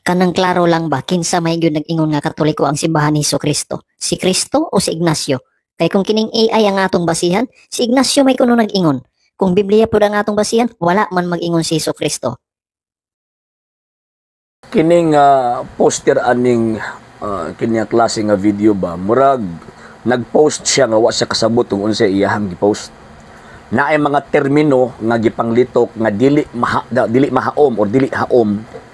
Kanang klaro lang ba, kinsa may gyud nag-ingon nga Katoliko ang simbahan ni Kristo? Si Kristo o si Ignacio? Kay kung kining AI ang atong basihan, si Ignacio may kuno nag-ingon. Kung Biblia pud ang atong basihan, wala man mag-ingon si Hesus Kristo. Kining poster aning kini nga klase nga video ba, murag nag-post siya nga wa siya kasabot kung unsa iyahang gi-post. Naay mga termino nga gipanglitok nga dili mahaom or dili haom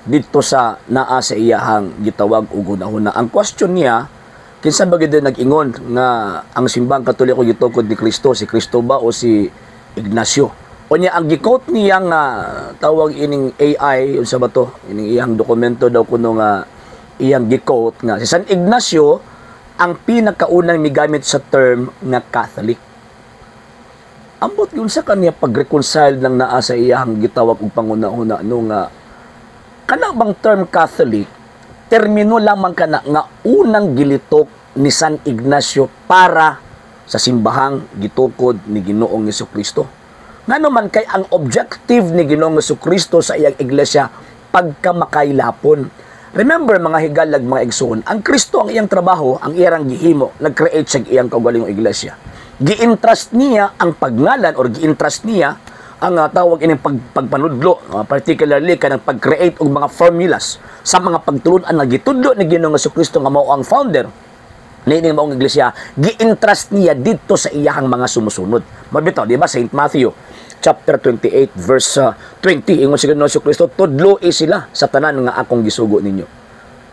didto sa naa sa iyahang gitawag og hunahuna. Ang question niya, kinsa ba gyud nag-ingon nga ang Simbahang Katoliko gitukod ni Kristo, si Kristo ba o si Ignacio? Unya ang gi-quote niya nga tawag ining AI, unsa ba to? Ining iyang dokumento daw kuno nga iyang gi-quote nga si San Ignacio ang pinakaunang migamit sa term nga Catholic. Ambot yun sa kanya pag-reconcile ng naa sa iyang gitawag og panguna-una no, nga kana bang term Catholic, termino lamang kana nga unang gilitok ni San Ignacio para sa simbahang gitukod ni Ginoong Kristo. Ngano man kay ang objective ni Ginoong Kristo sa iyang iglesia, pagkamakailapon. Remember, mga higalag, mga igsoon, ang Kristo, ang iyang trabaho, ang iyang gihimo, nag-create siya iyang kaugalingong iglesia. Gi-entrust niya ang pagngalan or gi-entrust niya ang tawag ining pagpanudlo, particularly kanang pag-create og mga formulas sa mga pagtulun-an nga gitudlo ni Ginoong Kristo nga mao ang founder niining maong iglesia, gi-entrust niya didto sa iyahang mga sumusunod. Mabitaw, di ba, Saint Matthew chapter 28 verse 20, ingon si Ginoong Kristo, "Tudloi sila sa tanan nga akong gisugo ninyo."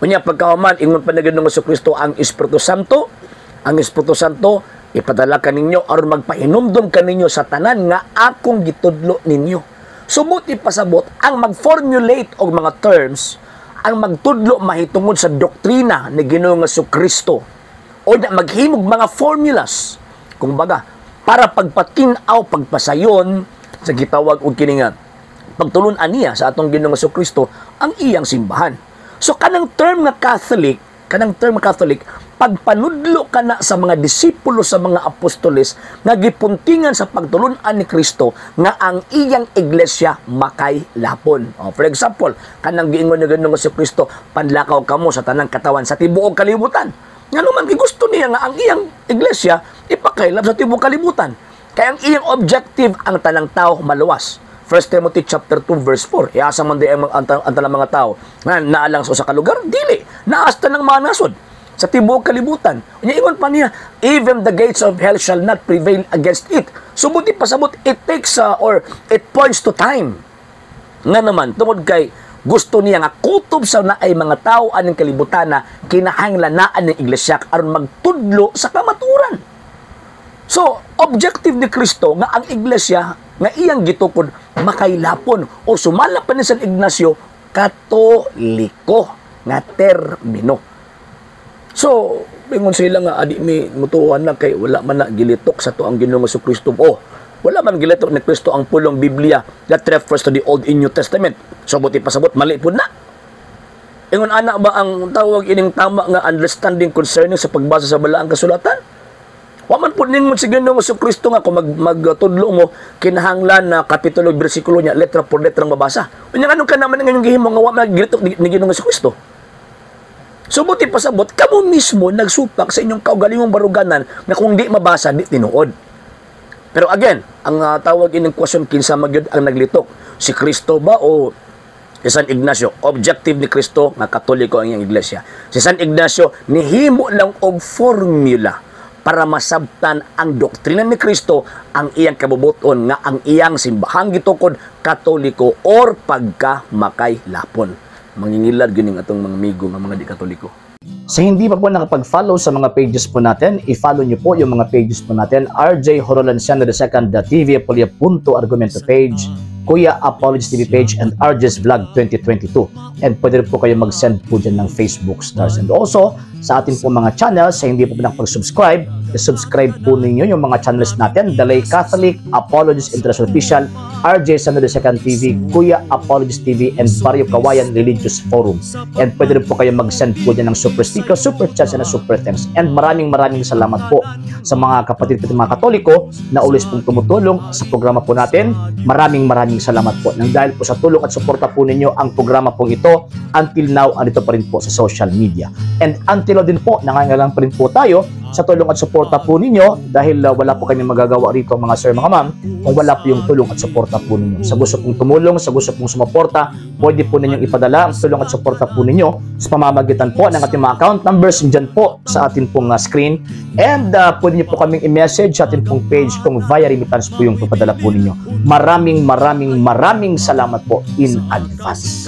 Unya pagkahuman, ingon pa na Ginoong Kristo, ang Espiritu Santo, ang Espiritu Santo ipadala kaninyo aron magpahinumdom kaninyo sa tanan nga akong gitudlo ninyo. Sumut ipasabot, ang mag-formulate og mga terms, ang magtudlo mahitungod sa doktrina ni Ginoong Kristo o na maghimog mga formulas kumbaga para pagpatin-aw, pagpasayon sa gitawag og kini nga pagtulun-an niya sa atong Ginoong Kristo ang iyang simbahan. So kanang term nga Catholic, kanang term Catholic, pagpanudlo kana sa mga disipulo, sa mga apostoles nga gipuntingan sa pagtulun-an ni Kristo nga ang iyang iglesia makaylapon. Oh, for example, kanang giingon ni Ginoong Kristo, "Panlakaw kamo sa tanang katawan sa tibuok kalibutan." Ngano man gusto niya nga ang iyang iglesia ipakaylap sa tibuok kalibutan. Kaya ang iyang objective, ang tanang tao maluwas. 1 Timothy chapter 2 verse 4. Iasa man di ang tanang mga tao nga naa lang sa usa ka lugar, dili. Naa sa tanang mga nasod sa tibuok kalibutan. Unya ingon pa niya, "Even the gates of hell shall not prevail against it." Sumut ipasabot, it takes or it points to time. Nga naman, tungod kay gusto niya nga kutob sa naay mga tao aning kalibutan na kinahanglan naan ng iglesia aron magtudlo sa kamaturan. So, objective ni Kristo nga ang iglesia nga iyang gitukod makaylapon o sumala pa ni San Ignacio, Katoliko nga termino. So, ingon sila nga adi mi mutuan na kay wala man na gilitok sa to ang Ginoong Kristo. Oh, wala man gilitok ni Kristo ang pulong Biblia that refers to the Old and New Testament. So, buti pasabot, mali pud na. Ingon ana ba ang tawag ining tama nga understanding concerning sa pagbasa sa Balaang Kasulatan? Wa man pud ningon si Ginoong Kristo nga kung magtudlo mo kinahanglan na kapitulo, bersikulo niya letra por letra ang mabasa. Unya nganong ka naman ngayong gihimo nga wa man gilitok ni Ginoong Kristo? So buti pasabot, kamo mismo nagsupak sa inyong kaugalingong baruganan na kung di mabasa, di tinuod. Pero again, ang tawag ining question, kinsa magyud ang naglitok? Si Kristo ba o si San Ignacio? Objective ni Kristo nga Katoliko ang iyang iglesia. Si San Ignacio nihimo lang og formula para masabtan ang doktrina ni Kristo, ang iyang kabubuton nga ang iyang simbahang gitukod Katoliko or pagka makaylapon. Mangingilad gining atong mga amigo nga mga di Katoliko. Sa hindi pa po nakapag-follow sa mga pages po natin, i-follow niyo po yung mga pages po natin: RJ Horolanciano II, TV Apolia Punto Argumento page, Kuya Apologies TV page, and RJ's Vlog 2022. And pwede rin po kayo mag-send po dyan ng Facebook stars. And also, sa atin po mga channels, sa hindi po nakapag-subscribe, I-subscribe po ninyo yung mga channels natin, The Lay Catholic, Apologist International Official, RJ San Second TV, Kuya Apologist TV, and Barrio Kawayan Religious Forum. And pwede rin po kayo mag-send po dyan ng super sticker, super chats, and super thanks. And maraming maraming salamat po sa mga kapatid ko, mga Katoliko na always pong tumutulong sa programa po natin. Maraming maraming salamat po. Nang dahil po sa tulong at suporta po ninyo, ang programa pong ito until now andito pa rin po sa social media. And until now din po, nangangailangan pa rin po tayo sa tulong at suporta po ninyo dahil wala po kami magagawa rito, mga sir, mga ma'am, kung wala po yung tulong at suporta po ninyo. Sa gusto pong tumulong, sa gusto pong sumuporta, pwede po ninyong ipadala ang tulong at suporta po ninyo sa pamamagitan po ng ating mga account numbers dyan po sa atin pong screen. And pwede niyo po kaming i-message sa atin pong page kung via remittance po yung papadala po ninyo. Maraming maraming maraming salamat po in advance.